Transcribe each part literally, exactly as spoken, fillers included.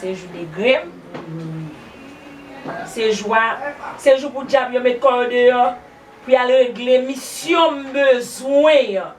Se jou degre m. Se jou a, se jou pou dyab yo met kò yo deyò, pou y al regle misyon m bezwen an.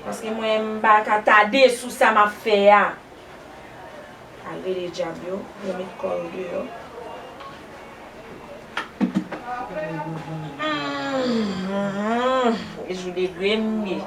Paske mwen, m pa ka tade sou sa m ap fè a. Al rele dyab yo, yo met kò yo deyò. Hmm, e jou degre m ye.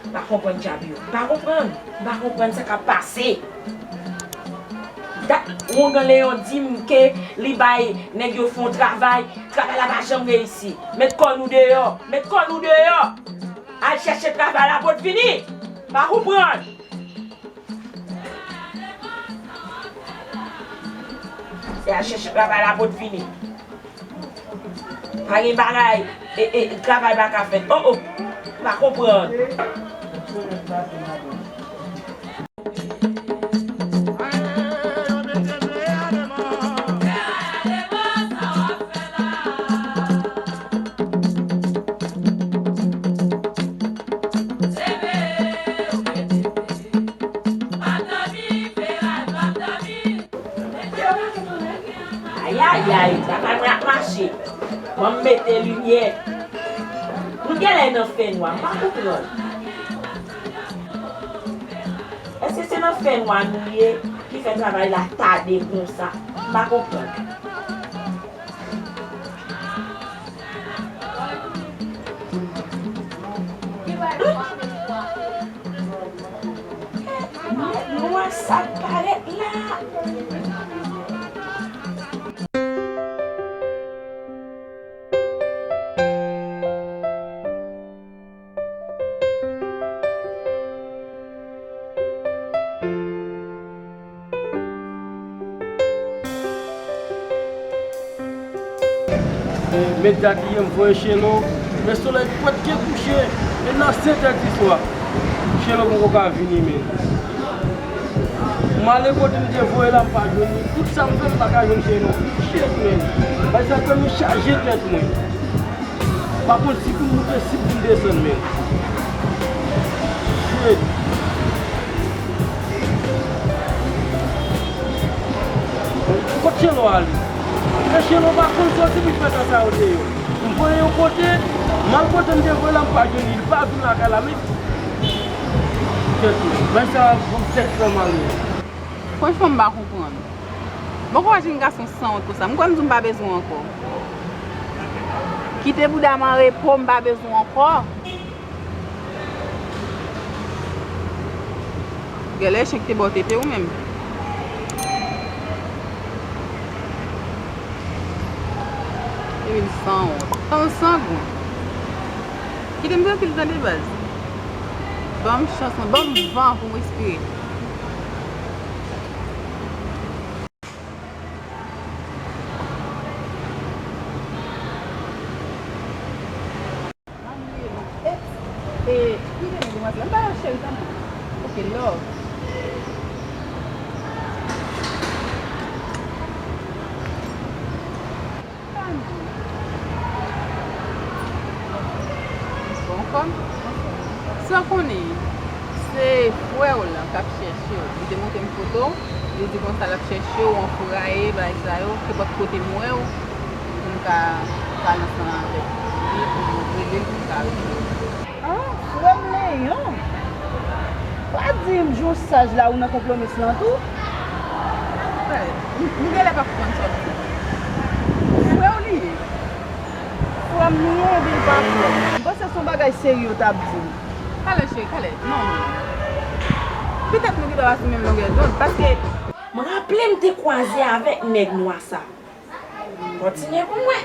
M pa konprann dyab yo. M pa konprann. M pa konprann sa k ap pase. Dat, Wongan Leyon di m ke li bay nèg yo fè yon travay, travay la pa janm reyisi. Met kò nou deyò. Met kò nou deyò. Al chèche travay la pou t vini. M pa konprann. Se al chèche travay la pou t vini. Pa gen bagay, e, e, travay pa ka fèt. Oh, oh, m pa konprann. Ayayay, sa pa mwen ap mache. Ban m mete limyè. Nou genlè nan fènwa, m pa konprann. Èske se nan fènwa nou ye ki fè travay la tade konsa? M pa konprann. Nèg nwa sa k parèt la. Men dèyè m voye Chelo, men solèy pwèt ke kouche, e nan sèt è di swa, Chelo poko ka vini, men. M ale kote m te voye la, m pa jwenn li. Tout sa m fè, m pa ka jwenn Chelo. Shit, men. Bagay sa fè m chaje tèt mwen. Pa konn si pou m moute, si pou m desann, men. Shit. Kot Chelo ale? Men Chelo pa konn sòti pou fè tan sa yo deyò. M voye yon kote, m al kote m te voye la, m pa jwenn li, li pa vin lakay la, men. Tèt mwen. Bagay sa ban m tèt fè mal, men. Franchman, m pa konprann. Mwen kwè jenn gason sanwont konsa. M kwè m di w m pa bezwen w ankò. Kite bouda m an repo, m pa bezwen w ankò. Genlè chen ki te ba w tete ou menm. Epi l sanwont. Tanl sangwen. Kite m trankil tande baz. Ban m chans mwen, ban m van pou m respire. Manmie, non. E, e, kite m demwazèl. M pa nan cheri tanpri. Ok, love. Bon, kòm sa w konnen, se frè w lan k ap chèche w. Li te montre m foto w, li di konsa l ap chèche w, anfouraye, bagay sa yo, se pòt kote m wè w, pou m ka pale ansanm avèk li, pou m rele l, pou m ka rele w. Ah, frè m Leyon. Pa di m Jon Saj la ou nan konpwomis lan tou? Frè, m, m genlè pa konprann sa w di. Frè w li ye. Frè m li ye, epi l pa frè m. M panse se yon bagay serye w t ap di m. Talè, cheri, talè. Non, non. Petèt nou gentan pa sou menm longè dond, paske. M raple m te kwaze avèk nèg nwa sa. Kontinye pou mwen.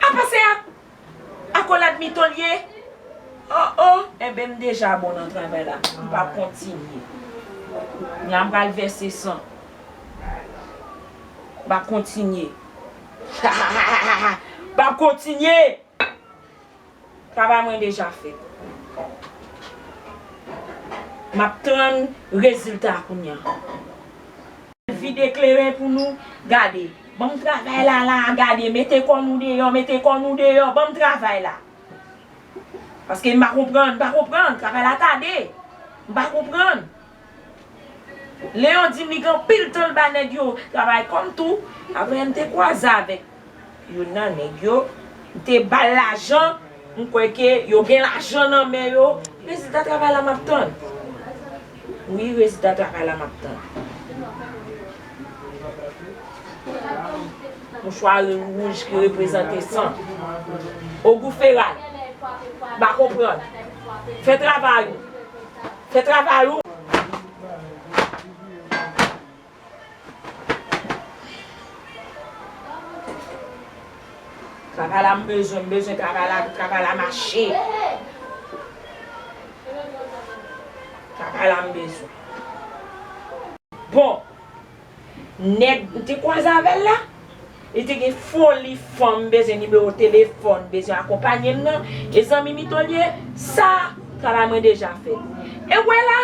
Apa se ak akolad Mito l ye? Oh, oh, enben m deja bon nan travay la. M p ap kontinye. Nya m pral vèse san. M p ap kontinye. M p ap kontinye. Travay mwen deja fèt. M ap tann rezilta kounya. Vide kleren pou nou gade. Ban m travay la la, gade. Mete kò nou deyò, mete kò nou deyò. Ban m travay la. Paske m pa konprann, m pa konprann. Travay la tade. M pa konprann. Leyon di m li gen anpil tan l ba nèg yo travay kòm tou. Apre m te kwaze avèk youn nan nèg yo, m te ba l lajan, m kwè ke yo gen lajan nan men yo. Rezilta travay la m ap tann. Wi, rezilta travay la m ap tann. Mouchwa wouj ki reprezante san. Ogou feral. M pa konprann. Fè travay ou. Fè travay ou. Travay la m bezwen, m bezwen travay la, travay la mache. Travay la m bezwen. Bon, nèg m te kwaze avè l la, li te gen foli fanm, bezwen nimewo telefòn, bezwen akonpanye m nan. E zanmi Mito l ye, sa, travay mwen deja fèt. E w wè la,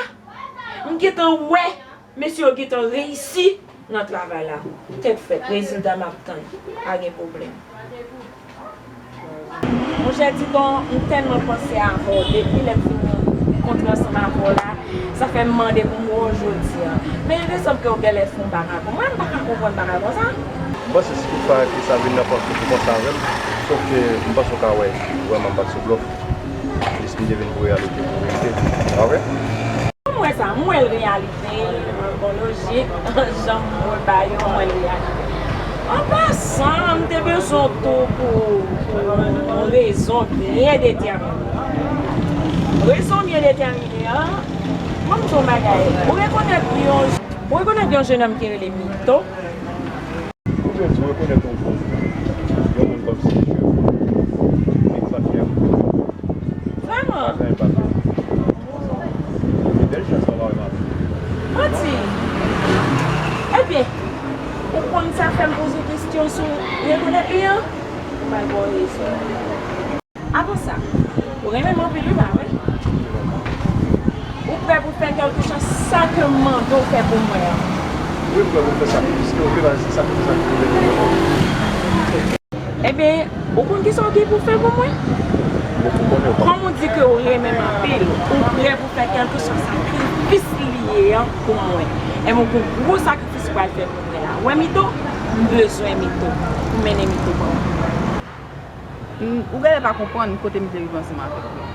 m gentan wè, mesye yo gentan reyisi nan travay la. Tèt frèt, rezilta m ap tann. Pa gen pwoblèm. Monchè Titon, m tèlman panse avè w depi lè m fin rankontre ansanm avè w la, sa fè m mande pou m wè w jodi a. Men il me semble ke w genlè fè yon bagay pou mwen, m pa ka konprann bagay konsa. M panse si toutfwa ke sa vin nan panse pou panse avè m, sòf ke m panse w ka wè vrèman m pa t sou blòf, jis m te vin pou reyalite, pou verite. Pa vre? M wè sa, m wè l reyalite, l bon lojik, jan m wè l ba yo, m wè l reyalite. An pasan, m te bezwen w tou pou, pou yon rezon byen detèmine. Rezon byen detèmine an, ban m di w yon bagay. Ou rekonèt yon, ou rekonèt yon jenòm ki rele Mito? Ou byen di w rekonèt yon moun, yon moun kòm si je, egzakteman. Vrèman? Pa gen enpak. Bèl chans pa wè m ap. Manti. Ebyen, ou konn sa fè m poze w kesyon sou rekonèt li an? Ou pral ba w rezon. Avan sa, ou renmen m anpil wi, pa vre? Ou prè pou fè kèlkeswa sa ke m mande w fè pou mwen an? Wi, m prè pou fè sakrifis ke w vle, paske se sakrifis la ki pou mete m. Ebyen, ou konn kisa w gen pou fè pou mwen? Kòm ou di ke w renmen m anpil, ou prè pou fè kèlkeswa sakrifis li ye an pou mwen. Ebyen, ou gon gwo sakrifis ou pral fè pou mwen la. Ou wè Mito? M bezwen Mito pou mennen Mito ba w. M, ou genlè pa konprann kote m te rive ansanm avèk ou.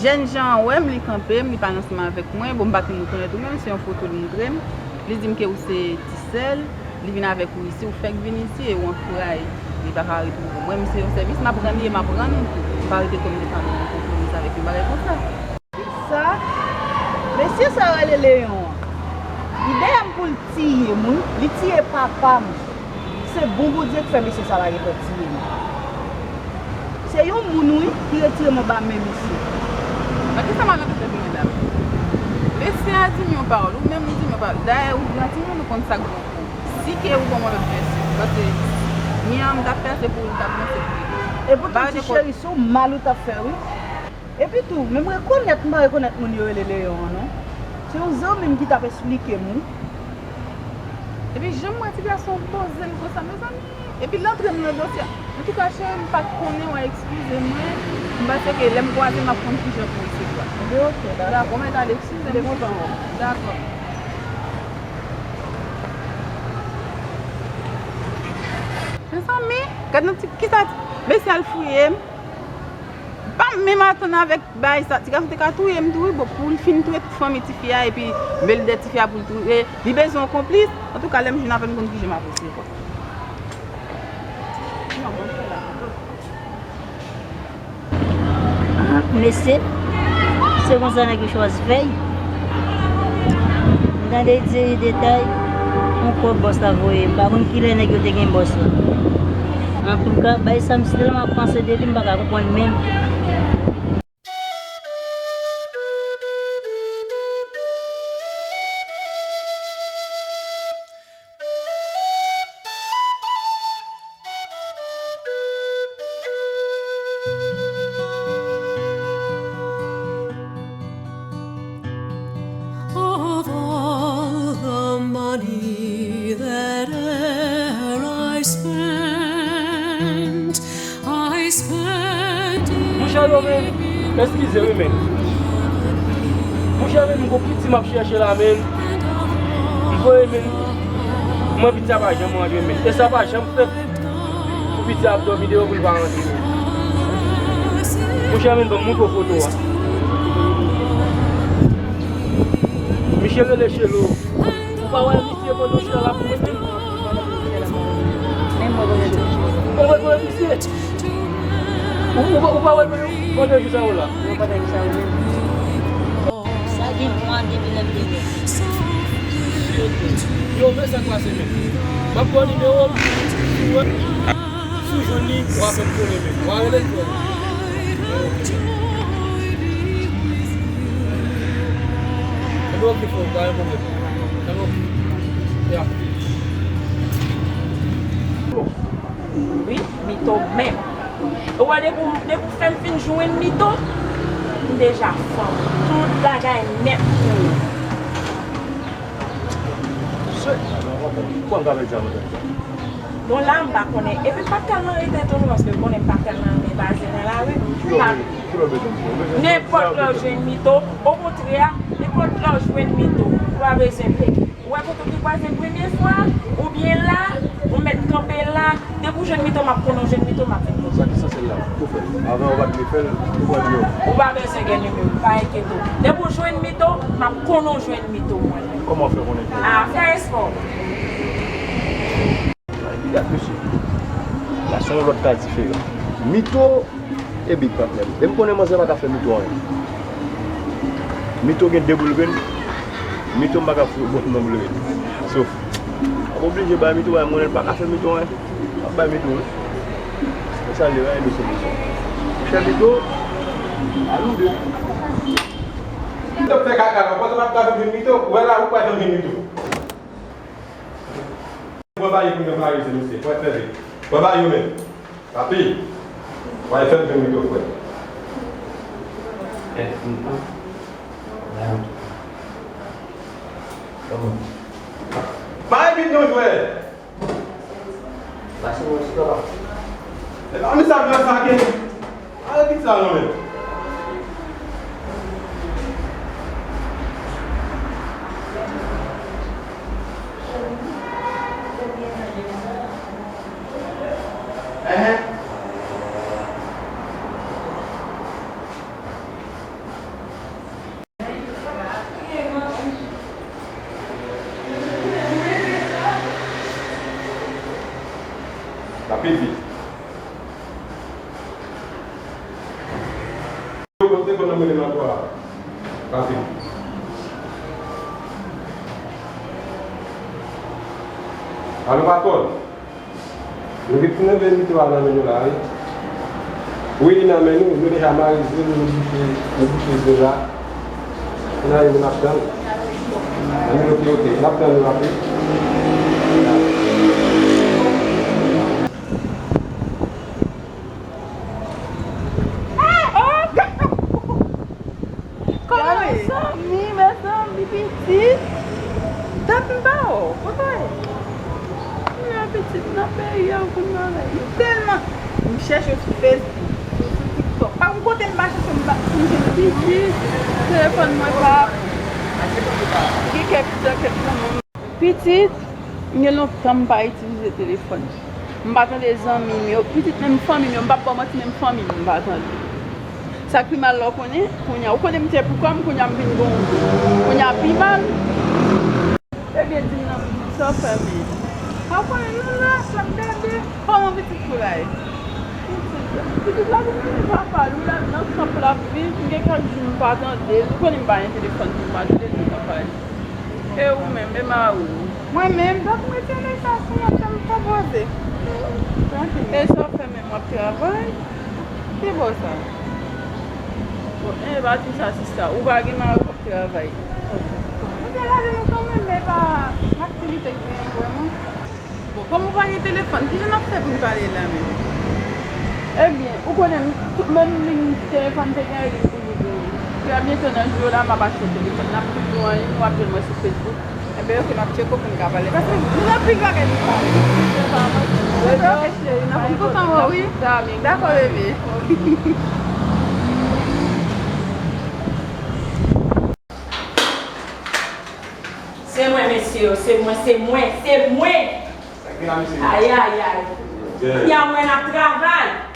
Jènjan an wè m, li kanpe m, li pale ansanm avèk mwen. Bon, m pa te rekonèt ou menm, se yon foto li montre m. Li di m ke ou se ti sè l, li vin avèk ou isi, ou fèk vin isi e ou an fray. Li pa ka retwouve w. Mwen, m se yon sèvis m ap rann li e m ap rann ou tou. M pa rete kòm de fanmi, m konpwomize avèk yon bagay konsa. Sa, mesye sa rele Leyon an. Li dèyè m pou l tiye m, wi. Li tiye papa m. Se bon Bondye k fè mesye sa la gentan tiye m. Se yon moun, wi, ki retire m anba men misye. Nan kisa m ap fè pou mwen la? Mesye a di m yon pawòl, ou menm ou di m yon pawòl. Dayè, ou gran timoun, ou konn sa k bon pou ou. Si ke ou ban m yon lòt vèsyon, paske mwen an m t ap fè se pou ou, l t ap ranse pou li. Epoutan, ti cheri, se yon mal ou t ap fè, wi. Epi tou, men m rekonèt, m pa rekonèt moun yo rele Leyon an, non. Se yon zanmi m ki t ap esplike m, wi. Epi jan m wè ti gason poze l konsa, mezanmi. Epi l antre m nan dosye a. Antouka, cheri, m pa t konnen, w a eskize mwen. M panse ke lè m kwaze, m ap konn kijan pou resevwa. Ebyen, oke, dakò. Dakò, mèt ale, eskize m. M te kontan wè w. Dakò. Mezanmi, gad nan ti, kisa, mesye al fouye m. Pa menm atann avèk bagay sa. Ti gason te ka touye m tou wi, bon, pou l fin touye tout fanmi tifi a, epi bèldè tifi a pou l touye. Li bezwen yon konplis. Antouka, lè m jwenn avè l, m konn kijan m ap resevwa. Non, bon, fè la. Mesye, se konsa nèg yo chwazi fè y. M tande l di detay, yon kòb bòs la voye. M pa konn kilè nèg yo te gen bòs la. Antouka, bay sa m, se tèlman ap panse de li, m pa ka konprann menm. Of all the money that e'er I spent, I spent it. Monchè, yo, men, eskize wi, men. Monchè, men, m gon piti m ap chèche la, men. M voye, men. Mwen, piti a pa janm rantre, men. E sa pa janm fèt. Pou piti ap dòmi deyò pou l pa rantre. Monchè, men ban m montre w foto a. Misye rele Chelo. Ou pa wè misye kote w chita la pou mwen menm? Menm mwen kote w chita. Ou wè kote misye? Ou, ou, ou pa wè kote misye la? Mwen pa wè misye menm. Sa gen mwa depi lè m te fèt. Yo, men sa k pase, men. M ap ba w nimewo m. Si w jwenn li, w a fè m konnen, men. W a rele l pou mwen. Enben, oke, frè, pa gen pwoblèm. Enben, oke. Ya. Wi, Mito menm. Ou wè depi w, depi w fè m fin jwenn Mito, m deja fò. Tout bagay nèt pou ou. Bon, la, m pa konnen. Epi m pa t ka nan rete tou non, paske w konnen m pa t ka nan, nan baze nan lari. Kilè w bezwen, kilè w bezwen, w bezwen nenpòt lè w jwenn Mito, okontrè, nenpòt lè w jwenn Mito, ou pa bezwen pè. Ou wè kote w te kwaze m premye fwa, oubyen la, ou mèt kanpe la. Depi w jwenn Mito, m ap konnen w jwenn Mito, m ap vin konnen. Sa ki sanse l la? Ou fè l. Avan ou pa t vle fè l, ou pran nimewo. Ou pa bezwen gen nimewo, pa enkyete w. Depi w jwenn Mito, m ap konnen w jwenn Mito mwen. Kòman w fè konnen ke... A, fè espò. Gad mesye. La se yon lòt ka diferan. Mito e big patnè m. E m konnen manzè pa ka fè Mito anyen. Mito gen de boul grenn. Mito m pa ka fout bon non boul grenn. Sof. M ap oblije bay Mito, bay m konnen l pa ka fè Mito anyen. M ap bay Mito wi. Se sa l ye, anyen de solisyon. Chè Mito, a nou de. Mito fè kaka la, pandan m ap ka vin Mito, ou wè la, ou pa janm vin Mito. Pran baye pou mwen, baye se mesye. Pran fè vit. Pran baye ou menm. Papi. Baye fè m vin Mito, frè. Baye vit non, jwè. Pase mwen ti papa. E pa mi sa vle sa gen. Ale kit sa non men. Ehe. Rapid vit. Yo pote pou nou mennen nan kwa. Rapid. Alo, patwòn. Nou vin fin leve Mito a nan men nou la, wi. Wi, li nan men nou. Nou deja mare zye nou, nou bouche, nou bouche zye la. N a rive, n ap tann. Nan men nou ki ote. N ap tann nou apre. Kòman mezanmi, mezanmi, pitit? Dat m pa wè w. Kote w ye? Kounye a pitit nan peyi a, kounye a la. M tèlman, m chèche w sou Facebook, sou, sou TikTok. Pa gen kote m pa chèche w, m pa, m jwenn pitit. Telefòn mwen pa bon. Gen kèk tan, kèk moman. Pitit, m gen lontan m pa itilize telefòn. M pa tande zanmi m yo, pitit menm fanmi m yo, m p ap ba w manti, menm fanmi m, m pa tande. Sa k pi mal la, w konnen, kounye a, ou konnen m te pou kò m, kounye a m vin gon, kounye a pi mal. Ebyen, di m nan, sa w fè, men. Pa konnen, nou la, sa m gade. Kòman pitit pou la ye? Pitit, Pitit la vin mande papa l, wi, l al nan kanp l ap viv. M gen kèk jou m pa tande l. Ou konnen m pa gen telefòn pou m pa tande l nan kanp la. E ou menm, e mari w? Mwen menm, donk m retire sa sou mwen, sa m konpoze. Trankil. E sa w fè menm, w ap travay? Ki bò sa? Bon, e pa di sa, sista. Ou pa gen mari w k ap travay? Mwen te lage nou kanmenm, men pa aktivite k genyen vrèman. Bon, kòm ou pa gen telefòn, kijan n ap fè pou n pale la menm? Ebyen, ou konnen, m, tou, menm liy telefòn te gen, liy pou nou tou. Trè byento nan jou yo la, m ap achte yon telefòn. N ap toujou anliy, w ap jwenn mwen sou Facebook. Enben, oke, m ap tcheke w pou n ka pale. Paske nou gen anpil bagay pou n pale. Enben, oke, cheri, m kontan wè w, wi. Dakò, bebe. Se mwen, mesye yo, se mwen, se mwen, se mwen. Ayayay. Kounya mwen ap travay.